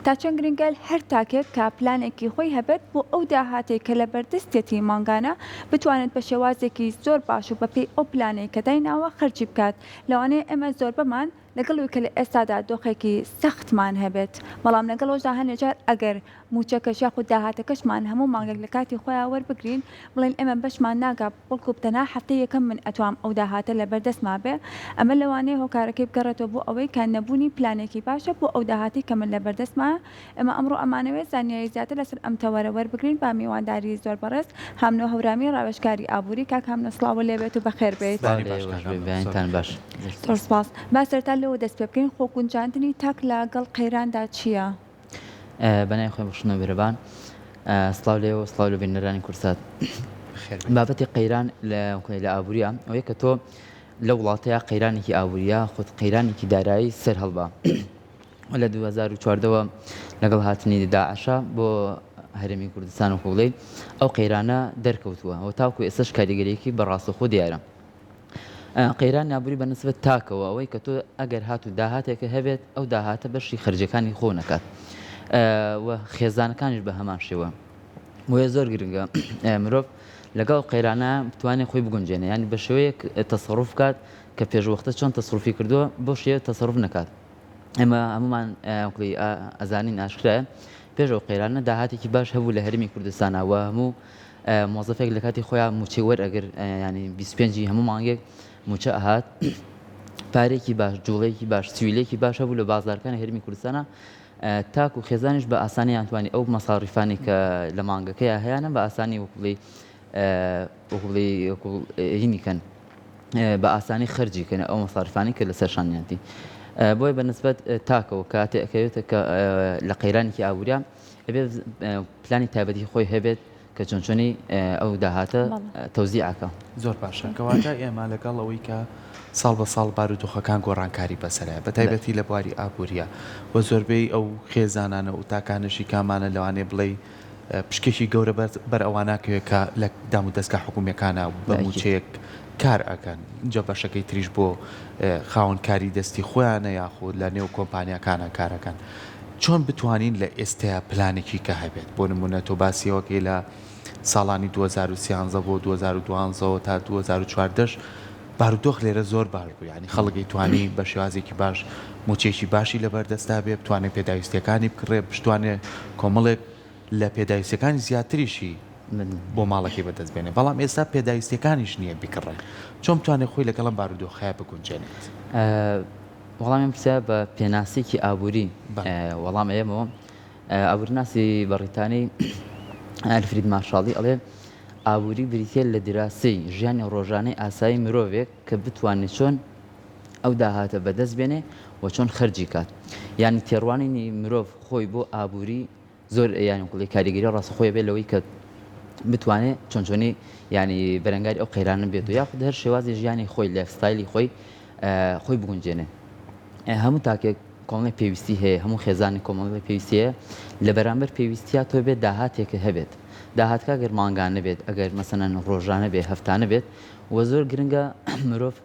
تا چەند گرنگە هەر تاکێک کە پلانێکی خۆی هەبێت بۆ ئەو داهاتەی کە لەبەردەستیەتی مانگانە بتوانێت بە شێوازێکی زۆر باش و بەپێی ئەو پلانەی کە دایناوە خەرجی بکات. لەوانەیە ئێمە زۆربەمان لەگەڵ ئەوەی کە لە ئێستادا دۆخێکی سەختمان هەبێت، بەڵام لەگەڵ ئەوەشدا هەنێ جار ئەگەر مووچەکەش یاخود داهاتەکەشمان هەموو مانگێک لە کاتی خۆیا وەربگرین، بڵێین ئێمە بەشمان ناگا بەڵکو تەنها هەفتەی یەکەم من ئەتوام ئەو داهاتە لەبەر دەستما بێ، ئەمە لەوانەیە هۆکارەکەی بگەڕێتەوە بۆ ئەوەی کە نەبوونی پلانێکی باشە بۆ ئەو داهاتەی کە من لەبەر دەستمایە. ئێمە ئەمڕۆ ئەمانەوێت زانیاری زیاتر لەسەر ئەم تەوەرە وەربگرین بە میوانداری زۆر بەڕێز هامنۆ هەورامی ڕاوێژکاری ئابووری. کاک هامنۆ سڵاوو لێبێت و بەخێر بێیت. سڵاو لە ئێوەش بێ، بەیانتان باش. زۆر سپاس. با سەرەتا لەوە دەست پێ بکەین خۆگونجاندنی تاک لە گەڵ قەیراندا چییە؟ بە ناوی خۆی بەخشندە و میهرەبان. سڵاو لێوە و سڵاو لە بینەرانی کوردسات. بابەتی قەیران لە لە ئابووریە ئەوەیە کە تۆ لە وڵاتەیە قەیرانێکی ئابووریە خود قەیرانێکی دارایی سەر هەڵبا. لە 2014 وە لەگەڵ هاتنی داعشە بۆ هەرێمی کوردستان و خوڵی ئەو قەیرانە دەرکەوتووە و تاوکو ئێستش کاریگەریەکی بە ڕاستەخۆ دیارە. قەیران ئابووری بە نسبەت تاکەوە ئەوەی کە تۆ ئەگەر هاتوو داهاتێکە هەبێت ئەو داهاتە بەشی خەرجیەکانی خۆ نەکات و خێزانەکانیش بە هەمان شێوە بۆیە زۆر گرنگە مرۆڤ لەگەڵ قەیرانە بتوانێت خۆی بگونجێنێ یانی بە شێوەیەک تەسەڕوف بکات کە پێشوەختە چۆن تەسروفی کردووە بۆ شێوە تەسەروف نەکات ئێمە هەمومان ئەزانین ئاشکرایە پێش ئەو قەیرانە داهاتێکی باش هەبوو لە هەرمی کوردستانە و هەموو مۆزەفێک لە کاتی خۆیان موچەی وەرئەگر ینی 25 هەموو مانگێک موچە ئەهات پارێکی باش جوڵەیەکی باش سویلێکی باش هەبوو لە بازارکانی هەرمی کوردستانە تاکو خێزانیش بە ئاسانی ئەتوانی ئەو مەساڕیفانی کە لە مانگەکەی هەیەە بە ئاسانی وەکوڵی وەکوڵی هینیکەن بە ئاسانی خەرجی کەن ئەو مەساریفانەی کە لەسەر شانیانتی بۆیە بە نسبەت تاکەوە کاتێ ئەکەوێتە کە لە قەیرانێکی ئابووریا ئەبێ پلانی تایبەتی خۆی هەبێت کە چۆن چۆنی ئەو داهاتە تەوزیعەکە. زۆر باشە کەواتە ئێمە لەگەڵ ئەوەی کە ساڵ بە ساڵ بارودۆخەکان گۆڕانکاری بەسەرایە بە تایبەتی لە بواری ئابووریە و زۆربەی ئەو خێزانانە و تاکانەشی کامانە لەوانەیە بڵێی پشکێکی گەورە بەر ئەوە ناکەوێت کە لە دامودەزگا حکومییەکانا بە مووچەیەک کار ئەکەن، ئینجا بەشەکەی تریش بۆ خاوەن کاری دەستی خۆیانە یاخود لە نێو کۆمپانیاکانا کار ئەکەن. چۆن بتوانین لە ئێستەیا پلانێکی کە هەبێت؟ بۆ نموونە تۆ باسی ئەوە کەی لە ساڵانی 2013 بۆ 2012 ەوە تا 2014 بارودۆخ لێرە زۆر باش بوو یانی خەڵک ئەیتوانی بە شێوازێکی باش مووچەیەکی باشی لەبەر دەستا بێ بتوانێ پێداویستیەکانی بکڕێ بشتوانێ کۆمەڵێک لە پێداویستیەکانی زیاتریشی بۆ ماڵەکەی بەدەست بێنێ بەڵام ئێستا پێداویستیەکانیش نییە بیکڕێ چۆن بتوانێ خۆی لەگەڵ ئەم بارودۆخەیا بگونجێنێت؟ وەڵامی ئەم پرسیارە بە پێناسەیەکی ئابووری وەڵام ئەیەمەوە. ئابووریناسی بەڕیتانی ئەلفرید مارشاڵی ئەڵێ ئابووری بریتییە لە دیراسەی ژیانی ڕۆژانەی ئاسایی مرۆڤێک کە بتوانێت چۆن ئەو داهاتە بەدەست بێنێ و چۆن خەرجی کات. یانی تێڕوانینی مرۆڤ خۆی بۆ ئابووری زۆر یانی قوڵی کاریگەری ڕاستەخۆی بێت لەوەی کە بتوانێت چۆن چۆنی یانی بەرەنگاری ئەو قەیرانە بێت و یاخود هەر شێوازی ژیانی خۆی lifestyle ی خۆی خۆی بگونجێنێ. هەموو تاکێک کۆمەڵێک پێویستی هەیە، هەموو خێزانێک کۆمەڵێک پێویستی هەیە، لە بەرامبەر پێویستیا تۆ بێت داهاتێکت هەبێت، داهاتەکە ئەگەر مانگانە بێت، ئەگەر مەسەلەن ڕۆژانە بێت، هەفتانە بێت و زۆر گرنگە مرۆڤ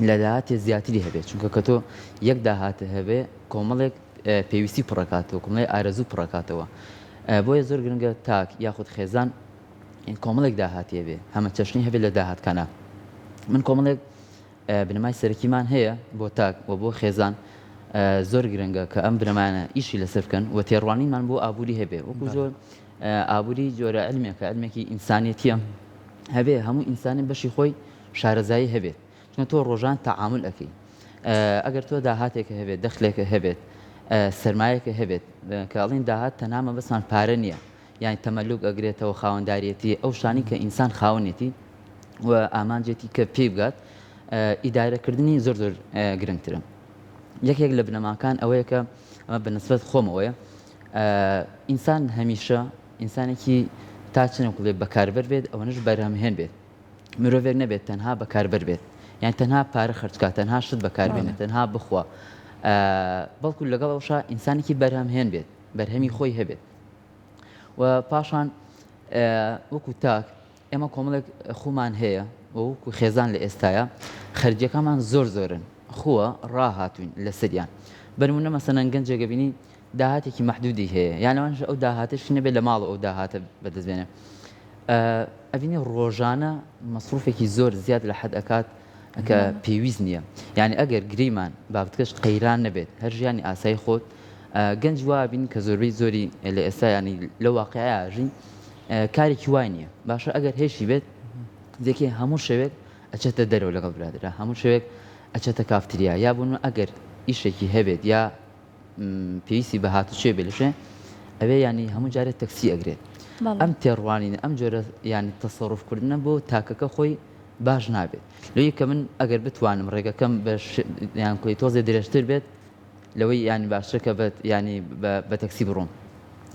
لە داهاتێ زیاتری هەبێت، چونکە کە تۆ یەک داهاتت هەبێ کۆمەڵێک پێویستی پڕەکاتەوە، کۆمەڵێک ئارەزوو پڕەکاتەوە، بۆیە زۆر گرنگە تاک یاخود خێزان کۆمەڵێک داهاتی هەبێ، هەمەچەشنی هەبێت لە داهاتکانە. من کۆمەڵێک بنەمای سەرەکیمان هەیە بۆ تاک و بۆ خێزان زۆر گرنگە کە ئەم بنەمایانە ئیشی لەسەر بکەن و تێڕوانینمان بۆ ئابووری هەبێ وەکو زۆر ئابووری جۆرە علمێکە علمێکی ئینسانیەتیە هەبێ هەموو ئینسانی بەشی خۆی شارەزایی هەبێت چونکە تۆ ڕۆژان تەعامل ئەەکەی ئەگەر تۆ داهاتێکە هەبێت دەخلێکە هەبێت سرمایەکە هەبێت کە ئەڵین داهات تەنها مەبەستمان پارە نییە یانی تەمەلوک ئەگرێتەوە خاوەنداریەتی ئەو شتانەی کە ئینسان خاوەنێتی و ئامانجێتی کە پێی بگات ئیدارەکردنی زۆر زۆر گرنگترە یەکێک لە بنەماکان ئەوەیە کە ئەمە بە نسبەت خۆمەوەیە ئینسان هەمیشە ئینسانێکی تا چنە کوڵێ بەکاربەر بێت ئەوەنش بەرهەمهێن بێت مرۆڤێک نەبێت تەنها بەکاربەر بێت یان تەنها پارە خەرجکات تەنها شت بەکاربێنێت تەنها بخوا بەڵکو لەگەڵ ئەوشا ئینسانێکی بەرهەمهێن بێت بەرهەمی خۆی هەبێت و پاشان وەکو تاک ئێمە کۆمەڵێک خومان هەیە و وەکو خێزان لە ئێستاە خەرجیەکانمان زۆر زۆرن خووە ڕاهاتوین لەسەریان بەرمونە مەسەنەن گەنجێکە بینی داهاتێکی مەحدودی هەیە یان لەوانەشە ئەو داهاتەشی نەبێت لە ماڵەوە ئەو داهاتە بەدەست بێنێ ئەبینی ڕۆژانە مەسروفێکی زۆر زیاد لە حەد ئەکات کە پێویست نییە یعنی ئەگەر گریمان بابەتکەش قەیران نەبێت هەر ژیانی ئاسایی خۆت گەنج وا بین کە زۆربەی زۆری لە ئێستا ینی لە واقعیا ژین کارێکی وای نییە باشە ئەگەر هێشی بێت دێکی هەموو شەوێک ئەچێتە دەرەوە لەگەڵ برادرا هەموو شەوێک ئەچێتە کافتریا یا بوون ئەگەر ئیشێکی هەبێت یا پێویستی بە هاتوچۆ بێ لە شوێن ئەوێ ینی هەموو جارێک تەکسی ئەگرێت ئەم تێڕوانینە ئەم جۆرە ینی تەسەڕف کردنە بۆ تاکەکە خۆی باش نابێت لەوەی کە من ئەگەر بتوانم ڕێگەکەم بە یان کۆی تۆزێ درێژتر بێت لەوەی ینی باشتر کە بە ینی بە تەکسی بڕۆم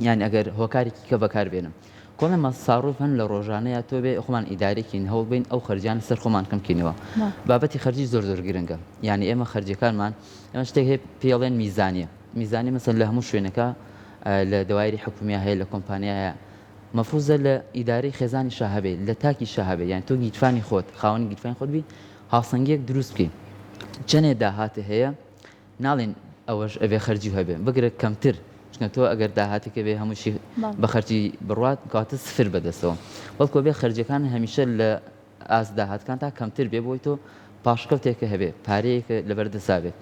یان ئەگەر هۆکارێکی کە بەکار بێنم کۆڵێ مەساڕوف هەن لە ڕۆژانەیە تۆ بێ خۆمان ئیدارێکین هەوڵ بین ئەو خەرجیان سەر خۆمان کەم کەینەوە بابەتی خەرجی زۆر زۆر گرنگە یعنی ئێمە خەرجیەکانمان ئێمە شتێک هەیە پێڵێن میزانیە میزانی مەسەن لە هەموو شوێنەکە لە دەوایری حکومیە هەیە لە کۆمپانیایە مەفروزە لە ئیدارەی خێزانی شا هەبێت لە تاکی شا هەبێت یان تۆ گیرفانی خۆت خاوەنی گیرفانی خۆت بی هاوسەنگیەک دروست بکەین چەنێ داهات هەیە ناڵێن ئەوەش ئەبێ خەرجی هەبێ بگرە کەمتر چونکە تۆ ئەگەر داهاتێکە بێ هەمووشی بە خەرجی بڕوات کەواتە سفر بەدەستەوە بەڵکو بێ خەرجیەکان هەمیشە لە ئاست داهاتکان تا کەمتر بێ بۆی تۆ پاشکەوتێکە هەبێ پارەیەکە لەبەر دەسا بێت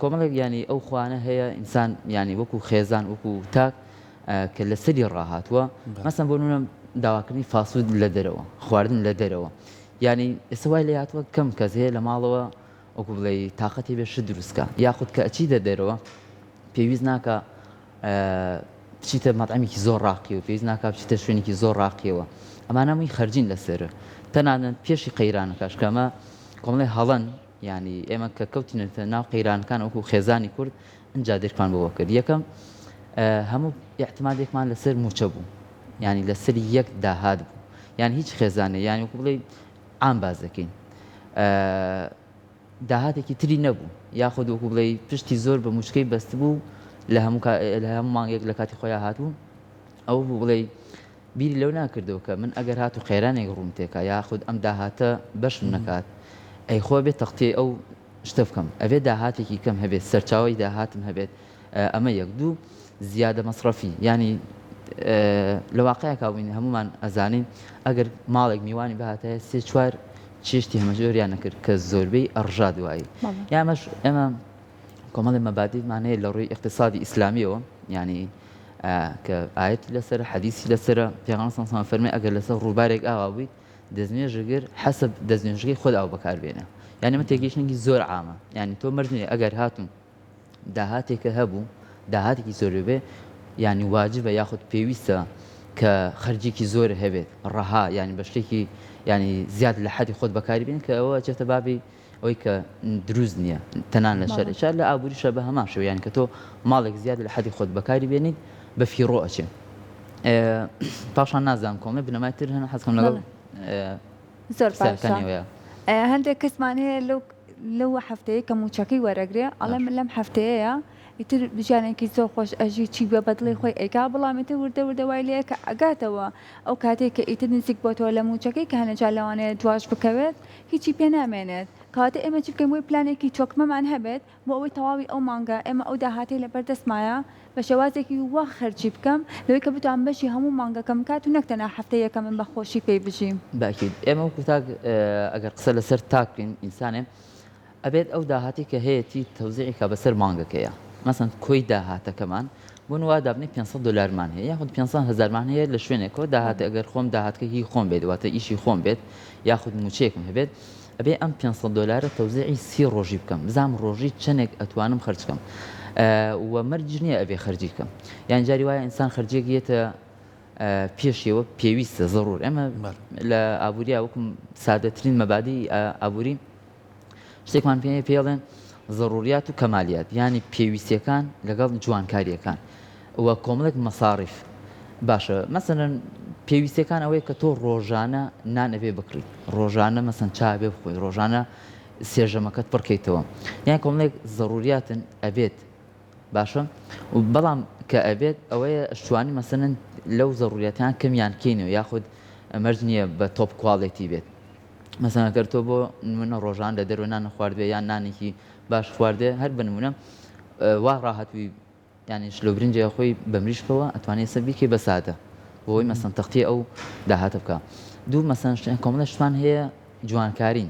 کۆمەڵێک ینی ئەو خوانە هەیە ئینسان ینی وەکو خێزان وەکو تاک کە لەسەری ڕاهاتووە مەسەن بۆ نمونە داواکردنی فاسود لە دەرەوە خواردن لە دەرەوە ینی ئێستا وای لێ هاتووە کەم کەس هەیە لە ماڵەوە وەکو بڵێی تاقەتی بێ شت دروست کا یاخود کە ئەچیتە دەرەوە پێویست ناکا بچیتە مەطعمێکی زۆر ڕاقیەوە پێویست ناکا بچیتە شوێنێکی زۆر ڕاقیەوە ئەمانە هەمووی خەرجین لەسەر تەنانەت پێشی قەیرانەکەش کە ئەمە کۆمەڵی هەڵەن یعنی ئێمە کە کەوتینەتە ناو قەیرانەکان وەکو خێزانی کورد ئینجا درکمان بەوە کرد یەکەم هەموو اعتمادێکمان لەسەر موچە بوو یعنی لەسەر یەک داهات بوو یان هیچ خێزانێ یان وەکو بڵێ عام باس دەکەین داهاتێکی تری نەبوو یاخود وەکو بڵێ پشتی زۆر بە موچکەی بەستبوو لە هەموو لە هەموو مانگێک لە کاتی خۆیان هاتبوو ئەو بوو بڵێ بیری لەو ناکردەوە کە من ئەگەر هات و قەیرانێک ڕووم تێکا یاخود ئەم داهاتە بەشم نەکات ئەی خۆ بێت تەختیەی ئەو شتە بکەم ئەبێ داهاتێکی کەم هەبێت سەرچاوی داهاتم هەبێت ئەمە یەک دوو زیادە مەسرەفی یانی لە واقعێکا بووین هەمومان ئەزانین ئەگەر ماڵێک میوانی بهاتایە سێ چوار چێشتی هەمەجۆریان نەکرد کە زۆربەی ئەڕژا دوایی یامەش ئێمە کۆمەڵی مەبادیمان هەیە لە ڕووی اقتصادی ئیسلامیەوە یعنی کە ئاەتی لەسەر حەدیسی لەسرە پێغەمبەر صلی الله فەرمی ئەگەر لەسەر ڕووبارێک ئاوا بوویت دەستنوێژگر حەسب دەستنوێژەکەی خۆت ئاو بەکاربێنە یعنی من تێگەیشتنێکی زۆر عامە یعنی تۆ مەرج نییە ئەگەر هاتوون داهاتێکە هەبوو داهاتێکی زۆر بێ یانی واجبە یاخود پێویستە کە خەرجێکی زۆر هەبێت ڕەها یانی بە شتێکی یانی زیاد لە حەدی خۆت بەکاری بێن کە ئەوە چێتە بابی ئەوەی کە دروست نییە تەنان لە شەرعیشا لە ئابووریشە بە هەمان شێوە یانی کە تۆ ماڵێک زیاد لە حەدی خۆت بەکاری بێنیت بە فیڕۆ ئەچێ پاشان نازانم کۆمەڵێ بنەمای تر هەن حەزکەم لەگەڵ زۆر باشە هەندێک کەسمان هەیە لەو لەو هەفتەیە کە موچەکەی وەرەگرێ ئەڵێ من لەم هەفتەیە ئیتر ژیانێکی زۆر خۆش ئەژی چی بە بەدڵی خۆی ئەیکا بەڵام ئیتر وردە وردە وای لێ کە ئەگاتەوە ئەو کاتێک کە ئیتر نزیک بۆتەوە لە موچەکەی کە هەنێ جار لەوانەیە دواش بکەوێت هیچی پێ نامێنێت کەواتە ئێمە چی بکەین بۆی پلانێکی تۆکمەمان هەبێت بۆ ئەوەی تەواوی ئەو مانگە ئێمە ئەو داهاتەی لەبەر دەستمایە بە شێوازێکی وا خەرجی بکەم لەوەی کە بتوانم بەشی هەموو مانگەکەم بکات و نەک تەنها هەفتەی یەکەم من بە خۆشی پێی بژیم. بە ئەکید ئێمە وەکو تاک ئەگەر قسە لەسەر تاک بکەین ئینسانێ ئەبێت ئەو داهاتی کە هەیەتی تەوزیعی کا بەسەر مانگەکەیا مەسەن کۆی داهاتەکەمان بۆ وا دابنێ 500 دلارمان هەیە یاخود 500 هەزارمان هەیە لە شوێنێکەوە داهات ئەگەر خۆم داهاتکە هی خۆم بێت واتە ئیشی خۆم بێت یاخود موچەیەکم هەبێت ئەبێ ئەم 500 دۆلارە تەوزیعی سی ڕۆژی بکەم بزانم ڕۆژی چەنێک ئەتوانم خەرج کەم و مەرج نییە ئەبێ خەرجی کەم یان جاری وایە ئینسان خەرجێک یەتە پێشیەوە پێویستە زەڕور ئێمە لە ئابووریا وەکم سادەترین مەبادی ئابووری شتێکمان پێ پێڵێن زەڕوریات و کەمالیات یانی پێویستیەکان لەگەڵ جوانکاریەکان و کۆمەڵێک مەساڕیف باشە مەسەلەن پێویستیەکان ئەوەیە کە تۆ ڕۆژانە نان ئەبێ بکڕیت ڕۆژانە مەسەن چا بێ بخۆی ڕۆژانە سێژەمەکەت پڕکەیتەوە یان کۆمەڵێک زەڕوریاتن ئەبێت باشە بەڵام کە ئەبێت ئەوەیە ئەشتوانی مەسەلەن لەو زەڕوریاتان کەمیان کەینەوە یاخود مەرج نییە بە تۆپ کواڵێتی بێت مەسەلەن گەر تۆ بۆ نمونە ڕۆژان لە دەرەوە نان نەخواردبێ یان نانێکی باش خواردێ هەر بە نمونە وا ڕاهاتووی. یانی شلۆ برنجێ خۆی بە مریشکەوە ئەتوانێ ئێستا بیکەی بە سادە بۆ ئەوەی مەسەن تەختیە ئەو داهاتە بکا دوو مەسەن کۆمەڵە شتمان هەیە جوانکارین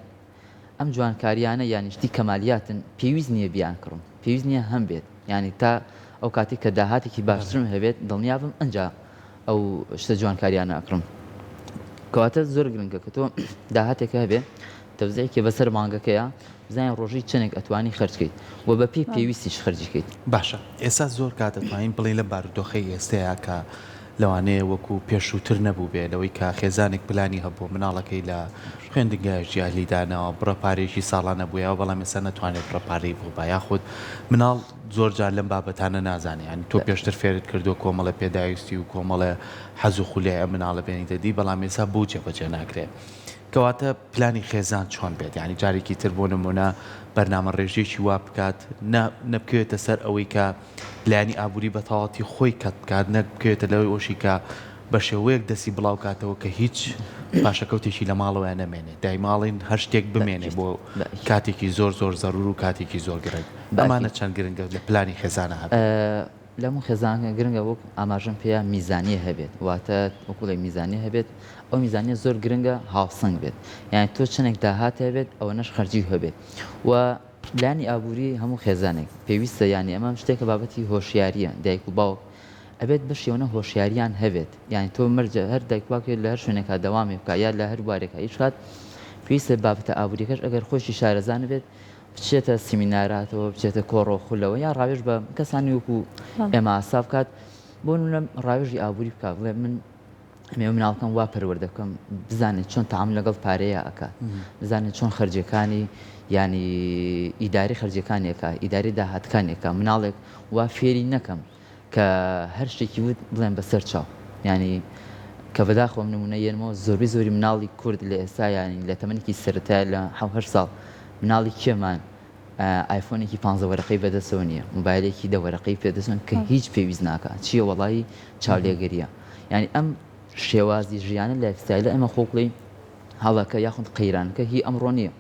ئەم جوانکاریانە یانی شتی کەمالیاتن پێویست نییە بیان کڕم پێویست نییە هەم بێت یانی تا ئەو کاتی کە داهاتێکی باشترم هەبێت دڵنیابم ئەجا ئەو شتە جوانکاریانە ئەکڕم کەواتە زۆر گرنگە کە تۆ داهاتێکە هەبێ تەوزیعێکی بەسەر مانگەکەیە بزانین ڕۆژی چەندێک ئەتوانی خەرج کەیت و بە پێی پێویستیش خەرجی کەیت. باشە ئێستا زۆر کات ئەتوانین بڵێین لەم بارودۆخەی ئێستەیا کە لەوانەیە وەکو پێشووتر نەبووبێ لەوەی کە خێزانێک پلانی هەبووە مناڵەکەی لە خوێندنگایەکی ئەهلی داناوە بڕە پارەیەکی ساڵانە بوویەوە بەڵام ئێستا نەتوانێت بڕە پارەی بۆ با یاخود مناڵ زۆر جار لەم بابەتانە نازانێ یانی تۆ پێشتر فێرت کردووە کۆمەڵێ پێداویستی و کۆمەڵێ حەز و خولیای ئەم مناڵە بێنیتە دی بەڵام ئێستا بۆ جێبەجێ ناکرێ کەواتە پلانی خێزان چۆن بێت یانی جارێکی تر بۆ نمونە بەرنامە ڕێژیەکی وا بکات نە نەبکەوێتە سەر ئەوەی کە لایەنی ئابووری بە تەواوەتی خۆی کەت بکات نەک بکەوێتە لەوەی ئەوشی کە بە شێوەیەک دەستی بڵاو کاتەوە کە هیچ پاشەکەوتێکی لە ماڵەوەیان نەمێنێ دایماڵین هەر شتێک بمێنێ بۆ کاتێکی زۆر زۆر زەرور و کاتێکی زۆر گرنگ ئەمانە چەند گرنگە لە پلانی خێزانە هەبێت. لە هەموو خێزانەکان گرنگە وەک ئاماژەم پێیا میزانیە هەبێت واتە وەکو بڵێ میزانیە هەبێت ئەو میزانیە زۆر گرنگە هاوسەنگ بێت یانی تۆ چەندێک داهات هەبێت ئەوەنەش خەرجی هەبێت و پلانی ئابووری هەموو خێزانێک پێویستە یانی ئەمە شتێکە بابەتی هۆشیاریە دایک و باوک ئەبێت بەشی ئەوەنە هۆشیاریان هەبێت یانی تۆ مەرجە هەر دایک و باوکێک لە هەر شوێنێکا دەوامێ بکا یا لە هەر بوارێکا ئیش بکات پێویستە بابەتە ئابووریەکەش ئەگەر خۆشی شارەزا نەبێت بچێتە سیمیناراتەوە بچێتە کۆڕۆ خولەوە یا ڕاوێژ بە کەسانی وەکو ئێمە ئاسا بکات بۆ نمونە ڕاوێژی ئابووری بکات بڵێ من ئەمەوێ مناڵەکەم وا پەروەردە بکەم بزانێت چۆن تەعامول لەگەڵ پارەیە ئەکات بزانێت چۆن خەرجیەکانی یانی ئیداری خەرجیەکانی ئەکات ئیداری داهاتەکانی ئەکات مناڵێک وا فێری نەکەم کە هەر شتێکی وت بڵێن بەسەر چاو یانی کە بەداخەوە ئەم نمونە یەنمەوە زۆربەی زۆری مناڵی کورد لە ئێستا یانی لە تەمەنێکی سەرەتای لە حەو هەشت ساڵ مناڵی کێمان ئایفۆنێکی پانزە وەرەقەی بەدەستەوە نییە مۆبایلێکی دە وەرەقەی پێدەستن کە هیچ پێویست ناکا چییە وەڵایی چاولێگەریە یانی ئەم شێوازی ژیانە lifestyle ە ئێمە خۆ بڵێین هەڵەکە یاخود قەیرانەکە هی ئەمڕۆ نییە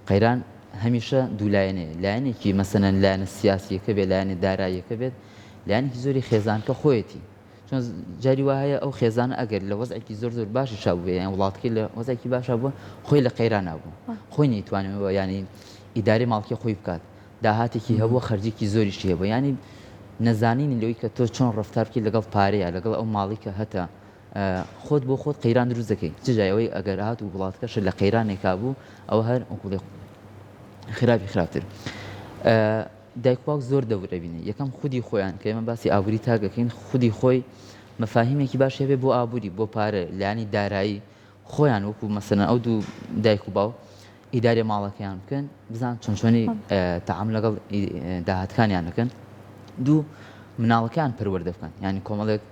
قەیران هەمیشە دوولایەنەیە لایەنێکی مەسەلەن لایەنە سیاسیەکە بێت لایەنە داراییەکە بێت لایەنێکی زۆری خێزانکە خۆیەتی چۆن جاری وا هەیە ئەو خێزانە ئەگەر لە وەزعێکی زۆر زۆر باشیشا بووبێ یان وڵاتەکەی لە وەزعێکی باشا بووە خۆی لە قەیرانا بوو خۆی نەیتوانیوە یانی ئیدارەی ماڵکی خۆی بکات داهاتێکی هەبووە خەرجێکی زۆریشی هەبووە یانی نەزانینی لەوەی کە تۆ چۆن ڕەفتار بکەیت لەگەڵ پارەیە لەگەڵ ئەو ماڵی کە هەتە خۆت بۆ خۆت قەیران دروست دەکەی چ جای ئەوەی ئەگەر هات و وڵاتەکەش لە قەیرانێکا بوو ئەوە هەر وەکو خراپی خراپتر دایک و باوک زۆر دەور ئەبینێ یەکەم خودی خۆیان کە ئێمە باسی ئابووری تاک ئەکەین خودی خۆی مەفاهیمێکی باشی هەبێ بۆ ئابووری بۆ پارە لایەنی دارایی خۆیان وەکو مەسەلەن ئەو دوو دایک و باوک ئیدارەی ماڵەکەیان بکەن بزان چۆن چۆنی تەعامول لەگەڵ داهاتەکانیان دەکەن دوو مناڵەکەیان پەروەردە بکەن یعنی کۆمەڵێک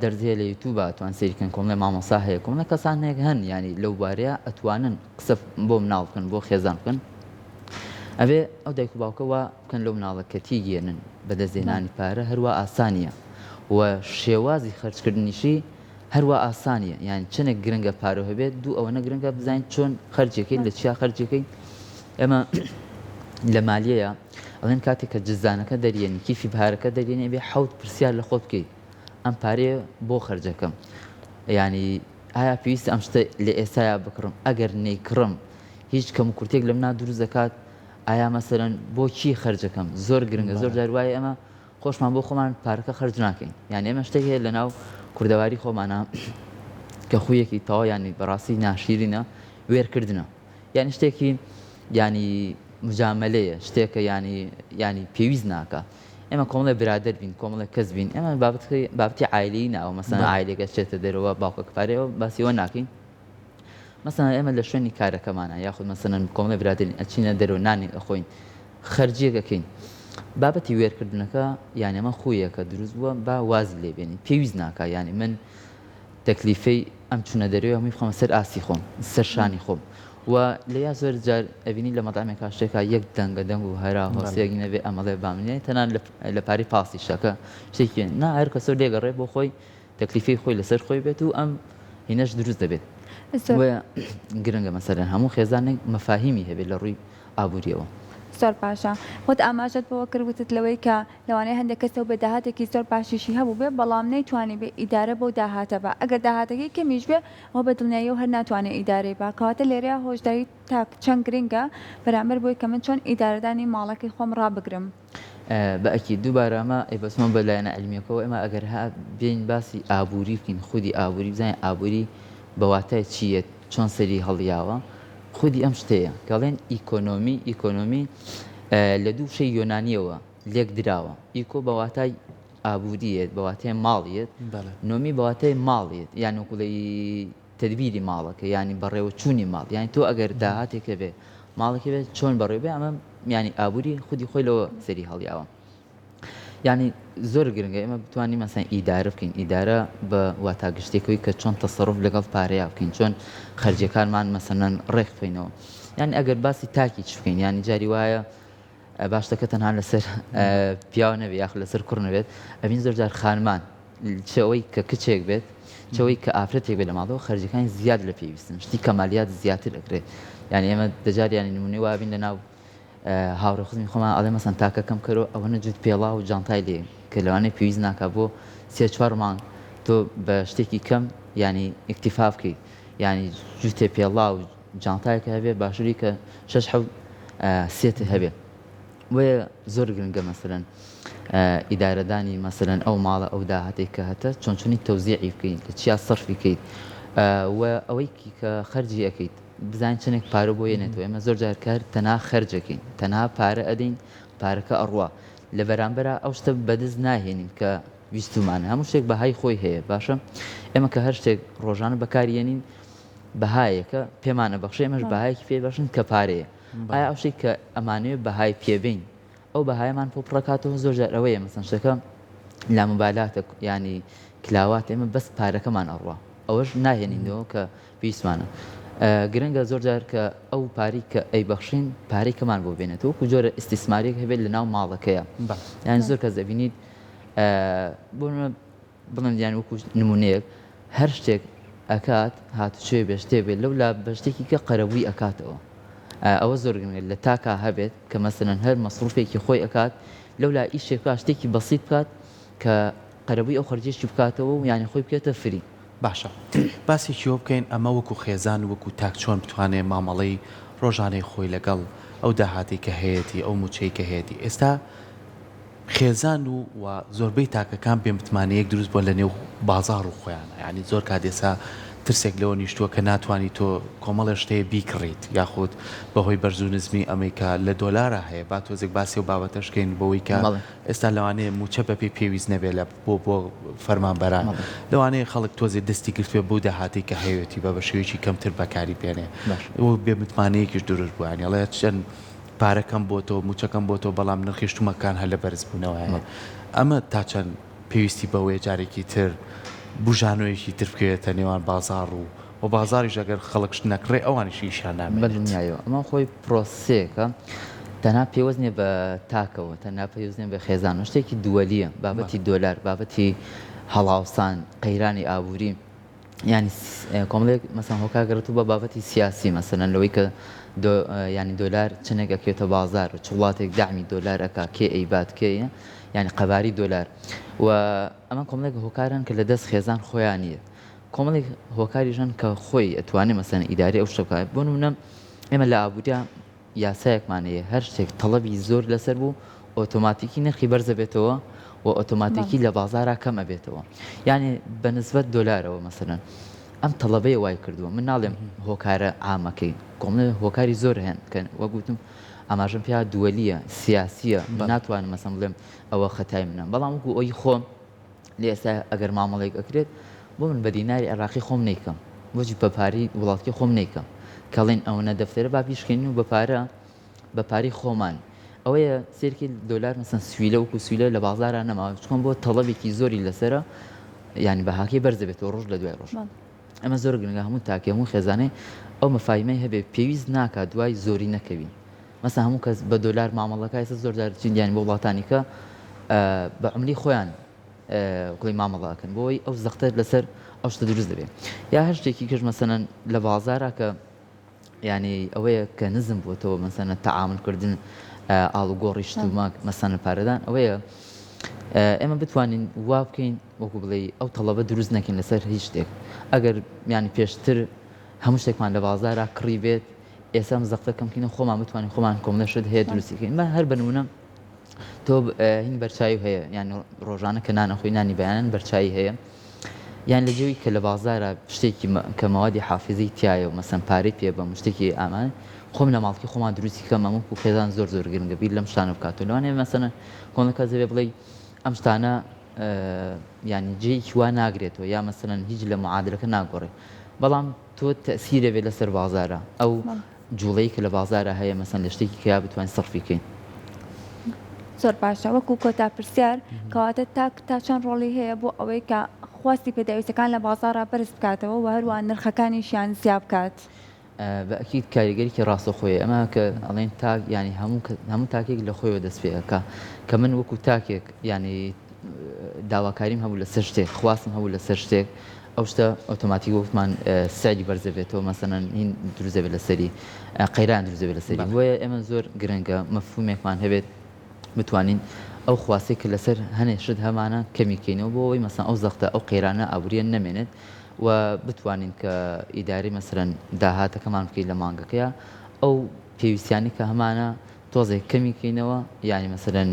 دەرس هەیە لە یوتوبە ئەتوان سەیری کەن کۆمەڵێ مامۆسا هەیە کۆمەڵێ کەسانێک هەن یعنی لەو بارەیە ئەتوانن قسە بۆ مناڵ بکەن بۆ خێزان بکەن ئەبێ ئەو دایک و باوکە وا بکەن لەو مناڵە کە تیگەێنن بەدەستهێنانی پارە هەروا ئاسانیە و شێوازی خەرجکردنیشی هەروا ئاسانیە یان چەندێک گرنگە پارە هەبێت دوو ئەوەنە گرنگە بزانین چۆن خەرجەکەی لە چیا خەرجەکەی ئێمە لە مالیەیە ئەڵێن کاتێک کە جزدانەکە دەریێنی کیفی پارەکە دەریێنی ئەبێ حەوت پرسیار لە خۆت بکەیت ئەم پارەیە بۆ خەرجەکەم یعنی ئایا پێویستە ئەم شتە لە ئێستایا بکڕم ئەگەر نەیکڕم هیچ کەم و کورتێک لە منا دروست دەکات ئایا مەسەرەن بۆ کی خەرجەکەم زۆر گرنگە زۆر جار وایە ئێمە خۆشمان بۆ خۆمان پارەکە خەرج ناکەین یان ئێمە شتێک هەیە لەناو کوردەواری خۆمانە کە خویەکی تەواو ینی بەڕاستی ناشیرینە وێرکردنە یانی شتێکی یانی مجامەلەیە شتێکە یانی یانی پێویست ناکا ئێمە کۆمەڵێ برادەر بین کۆمەڵێک کەس بین ئێمە بابەتی بابەتی عایلەیی ناوە مەسەن عایلێکە چێتە دەرەوە باوکەکە پارەیەوە باسی ئەوە ناکەین مەسەن ئێمە لە شوێنی کارەکەمانە یاخود مەسەن کۆمەڵێ برادەرین ئەچینە دەرەوە نانێک ئەخۆین خەرجیەک ئەکەین بابەتی وێرکردنەکە یان ئەمە خویەکە دروست بووە با وازی لێبێنین پێویست ناکا یانی من تەکلیفەی ئەم چونە دەرەوەی هەمووی بخەمە سەر ئاستی خۆم سەر شانی خۆم و لەیا زۆر جار ئەبینی لە مەتعەمێکا شتێکا یەک دەنگە دەنگ و هەرا هۆسێک نەبێ ئەمەڵێ با من یانی تەنان لە پارەی پاسی شەکە شتێکی نا هەر کەسەو لێگەڕێ بۆ خۆی تەکلیفەی خۆی لەسەر خۆی بێت و ئەم هینەش دروست دەبێت بۆیە گرنگە مەسەلەن هەموو خێزانێک مەفاهیمی هەبێت لە ڕووی ئابووریەوە. زۆر باشە خۆت ئاماژەت بەوە کرد وتت لەوەی کە لەوانەیە هەندێک کەس هەبێ داهاتێکی زۆر باشیشی هەبووبێ بەڵام نەیتوانیبێ ئیدارە بەو داهاتە با ئەگەر داهاتەکەی کەمیش بێ ئەوە بە دڵنیاییەوە هەر ناتوانێ ئیدارەی با کەواتە لێرەیا هۆشداری تاک چەند گرنگە بەرامبەر بۆی کە من چۆن ئیدارەدانی ماڵەکەی خۆم ڕابگرم. بە ئەکید دووبارە ئەمە ئەیبەستمەوە بە لایەنە عیلمیەکەوە ئێمە ئەگەر ها بێین باسی ئابووری بکەین خودی ئابووری بزانین ئابووری بە واتای چی یەت چۆن سەری هەڵیاوە خودی ئەم شتەیە کە ئەڵێن ئیکۆنۆمی ئیکۆنۆمی لە دوو وشەی یۆنانیەوە لێک دراوە ئیکۆ بە واتای ئابووری یەت بە واتای ماڵ یەت نۆمی بە واتای ماڵ یەت یان وەکوڵێی تەدبیری ماڵەکە یانی بەڕێوەچوونی ماڵ یانی تۆ ئەگەر داهاتێک هەبێ ماڵێک هەبێ چۆن بەڕێوە بێ ئەمە یانی ئابووری خودی خۆی لەوە سەری هەڵیاوە یانی زۆر گرنگە ئێمە بتوانین مەسەن ئیدارە بکەین ئیدارە بە واتا گشتێکەوەی کە چۆن تەسەڕف لەگەڵ پارەیا بکەین چۆن خەرجیەکانمان مەسەنەن ڕێک بخەینەوە یانی ئەگەر باسی تاکی چ بکەین یانی جاری وایە باشتەکە تەنها لەسەر پیاو نەبێ یاخ لەسەر کوڕ نەبێت ئەبین زۆر جار خانمان چ ئەوەی کە کچێک بێت چ ئەوەی کە ئافرەتێک بێت لە ماڵەوە خەرجیەکانی زیاد لە پێویستن شتی کەمالیات زیاتر ئەکرێت یانی ئێمە دەجار یانی نمونەی وابین لە ناو هاوڕێ خزمی خۆمان ئەڵێ مەسەن تاکەکەم کەرۆ ئەوەنە جووت پێڵاو و جانتای لێ کە لەوانەیە پێویست ناکا بۆ سێ چوار مانگ تۆ بە شتێکی کەم یانی ئیکتیفا بکەیت یانی جووتێ پێڵاو و جانتایەکە هەبێ باشووری کە شەش حەوت سێت هەبێ بۆیە زۆر گرنگە مەسەلەن ئیدارەدانی مەسەلەن ئەو ماڵە ئەو داهاتێک کە هەتە چۆن چۆنی تەوزیعی بکەیت لە چیا سەرفی کەیت و ئەوەی کە خەرجی ئەکەیت بزانین چەندێک پارە بۆ یەنێتەوە ئێمە زۆر جار کار تەنها خەرجەکەین تەنها پارە ئەدەین پارەکە ئەڕوا لە بەرامبەرا ئەو شتە بەدەست ناهێنین کە ویستومانە هەموو شتێک بەهای خۆی هەیە باشە ئێمە کە هەر شتێک ڕۆژانە بەکاریێنین بەهایەکە پێمانە بەخشێ ئێمەش بەهایەکی پێ بەخشن کە پارەیە ئایا ئەو شتێک کە ئەمانەوێ بەهای پێبین ئەو بەهایەمان پۆ پڕەکاتەوە زۆر جار ئەوەیە مەسەن شتەکە لاموبالاتە ینی کلاوات ئێمە بەس پارەکەمان ئەڕوا ئەوەش ناهێنینەوە کە پێویستمانە. گرنگە زۆر جار کە ئەو پارەی کە ئەیبەخشین پارەی کەمان بۆ بێنێتەوە وەکو جۆرە ئیستیسماریەک هەبێت لە ناو ماڵەکەیە یان زۆر کەس دەبینیت بۆ بڵێم یان وەکو نمونەیەک هەر شتێک ئەکات هاتوچۆی بێ شتێ بێت لەو لا بە شتێکی کە قەرەبووی ئەکاتەوە ئەوە زۆر گرنگە لە تاکا هەبێت کە مەسەلەن هەر مەسروفێکی خۆی ئەکات لەو لا ئیشێک بکات شتێکی بەسیت بکات کە قەرەبووی ئەو خەرجیەشی بکاتەوە و یانی خۆی بکێتە فری. باشە باسێکی وە بکەین ئەمە وەکو خێزان وەکو تاک چۆن بتوانێ مامەڵەی ڕۆژانەی خۆی لەگەڵ ئەو داهاتەی کە هەیەتی ئەو موچەی کە هەیەتی ئێستا خێزان و و زۆربەی تاکەکان بێ متمانەیەک دروست بووە لە نێو بازاڕ و خۆیانە یانی زۆر کات ئێستا ترسێک لەوە نیشتووە کە ناتوانی تۆ کۆمەڵێ شت هەیە بیکڕیت یاخود بەهۆی بەرز و نزمی ئەمەی کە لە دۆلارا هەیە با تۆزێک باسی ئەو بابەتەش کەین بەوەی کە بەڵێ. ئێستا لەوانەیە مووچە بەپێی پێویست نەبێت لە بۆ بۆ فەرمانبەران لەوانەیە خەڵک تۆزێ دەستی گرتبێ بەو داهاتەی کە هەیەتی بە بە شێوەیەکی کەمتر بەکاری بێنێ باش. و بێ متمانەیەکیش دروست بووە یانی ئەڵێ چەند پارە کەم بۆتەوە مووچە کەم بۆتەوە بەڵام نرخی شتومەکان هەر لە بەرزبوونەوەیە ئەمە تا چەند پێویستی بەوەیە جارێکی تر بوژانەوەیەکی تر بکەوێتە نێوان بازاڕ و و بازاڕیش ئەگەر خەڵک شت نەکڕێ ئەوانیش ئیشیان نامێنێت. بەدڵنیایەوە ئەمە خۆی پرۆسەیەکە تەنها پێوەست نیە بە تاکەوە تەنها پێوەست نیە بە خێزانەوە شتێکی دووەلیە بابەتی دۆلار بابەتی هەڵاوسان قەیرانی ئابووری یانی کۆمەڵێک مەسەن هۆکار گەڕێتەوە بە بابەتی سیاسی مەسەلەن لەوەی کە ینی دۆلار چنێک ئەکەوێتە بازار و چ وڵاتێک دەعمی دۆلار ئەکا کێ ئەیبات کێ یانی قەباری دۆلار و ئەمە کۆمەڵێک هۆکارن کە لە دەست خێزان خۆیان نییە کۆمەڵێک هۆکاریش هەن کە خۆی ئەتوانێ مەسەلەن ئیدارەی ئەو شتە بکات بۆ نمونە ئێمە لە ئابووریا یاسایەکمان هەیە هەر شتێک تەڵەبی زۆر لەسەر بوو ئۆتۆماتیکی نرخی بەرزەبێتەوە و ئۆتۆماتیکی لە بازارا کەم ئەبێتەوە یعنی بە نسبەت دۆلارەوە مەسەلەن ئەم تەڵەبەیە وای کردووە من ناڵێم هۆکارە عامەکەی کۆمەڵێ هۆکاری زۆر هەن کە وەک وتم ئاماژەم پێیا دووەلیە سیاسیە ناتوانم مەسەن بڵێم ئەوە خەتای منە بەڵام وەکو ئەوی خۆم لە ئێستا ئەگەر مامەڵەیەک ئەکرێت بۆ من بە دیناری عێراقی خۆم نەیکەم بۆچی بە پارەی وڵاتکەی خۆم نەیکەم کەڵێن ئەوەنە دەفتەرە با بیشکێنین و بە پارە بە پارەی خۆمان ئەوەیە سێرکی دۆلار مەسەن سویلە وەکو سویلە لە بازارا نەماوە چکۆن بۆ تەڵەبێکی زۆری لەسەرە یعنی بەهاکەی بەرز دەبێتەوە ڕۆژ لە دوای ڕۆژ ئەمە زۆر گرنگە هەموو تاکێ هەموو خێزانێ ئەو مەفاهیمەی هەبێ پێویست ناکات دوای زۆری نەکەوین مەسەن هەموو کەس بە دۆلار مامەڵەکە ئێستا زۆر جار چین یانی بۆ وڵاتانی کە بە عملی خۆیان کڵی مامەڵە ئەکەن بۆی ئەو زەختە لەسەر ئەو شتە دروست دەبێت یا هەر شتێکی کەش مەسەلەن لە بازارا کە یانی ئەوەیە کە نزم بووەتەوە مەسەلەن تەعامل کردن ئاڵوگۆڕی شتومەک مەسەن پارەدان ئەوەیە ئێمە بتوانین وا بکەین وەکو بڵێ ئەو تەڵەبە دروست نەکەین لەسەر هیچ شتێک ئەگەر یانی پێشتر هەموو شتێکمان لە بازارا کڕی بێت ئێستا ئەم زەختە کەم کەینەوە خۆمان بتوانین خۆمان کۆمەڵە شت هەیە دروستی کەین بە هەر بە نمونە تۆ هین بەرچاوی هەیە یان ڕۆژانە کە نانە خۆی نانی بەیانان بەرچایی هەیە یان لە جێوی کە لە بازارە شتێکی کە مەوادی حافزی تایە و مەسەن پارەی پێ بەم شتێکی ئامان خۆم لە ماڵکی خۆمان دروستی کەم ئەمە و خێزان زۆر زۆر گرنگە بیر لەم شتانە بکاتەوە لەوانەیە مەسەن کۆمەڵە کەس دەبێ بڵێ ئەم شتانە یانی جێیەکی وا ناگرێتەوە یا مەسەلەن هیچ لە معادلەکە ناگۆڕێ بەڵام تۆ تەسیرە بێت لەسەر بازارە ئەو جوڵەی کە لە بازارە هەیە مەسەن لە شتێکی کە بتوانین سەرفی کەین. زۆر باشە وەکو کۆتا پرسیار کەواتە تاک تا چەند ڕۆڵی هەیە بۆ ئەوەی کە خواستی پێداویستەکان لە بازاڕا بەرز بکاتەوە و هەروەها نرخەکانیشیان زیا بکات؟ بە ئەکید کاریگەریی ڕاستەوخۆیە ئەمە کە ئەڵێن تاک یانی هەموو هەموو تاکێک لە خۆیەوە دەست پێ ئەکا کە من وەکو تاکێک یانی داواکاریم هەبوو لەسەر شتێک خواستم هەبوو لەسەر شتێک ئەو شتە ئۆتۆماتیک وەکمان سعری بەرز دەبێتەوە مەسەلەن هین دروست دەبێت لەسەری قەیران دروست دەبێت لەسەری بۆیە ئێمە زۆر گرنگە مەفهومێکمان هەبێت بتوانین ئەو خواستەی کە لەسەر هەنێ شت هەمانە کەمی کەینەوە بۆ ئەوەی مەسەن ئەو زەختە ئەو قەیرانە ئابووریە نەمێنێت و بتوانین کە ئیدارەی مەسەلەن داهاتەکەمان بکەین لە مانگەکەیا ئەو پێویستیانەی کە هەمانە تۆزێک کەمی کەینەوە یانی مەسەلەن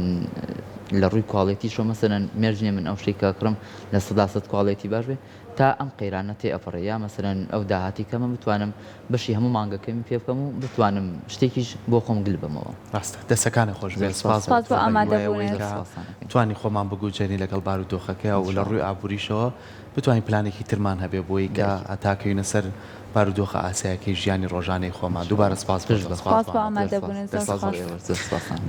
لە ڕووی کواڵێتیشەوە مەسەلەن مێرج نییە من ئەو شتەی کە کڕم 100% کواڵێتی باش بێ تا ئەم قەیرانە تێ ئەپەڕێ یا مەسەلەن ئەو داهاتی کەمە بتوانم بەشی هەموو مانگەکەمی پێ بکەم و بتوانم شتێکیش بۆ خۆم گل بەمەوە. ڕاستە دەسەکانت خۆش بێت سپاس سپاس بۆ ئامادەبوونت. توانی خۆمان بگونجێنین لەگەڵ بارودۆخەکەیا و لە ڕووی ئابووریشەوە بتوانین پلانێکی ترمان هەبێ بۆی کە هەتا کەوینە سەر بارودۆخە ئاسایەکەی ژیانی ڕۆژانەی خۆمان دووبارە سپاس بۆ تۆ. سپاس بۆ ئامادەبوونت زۆر سپاس.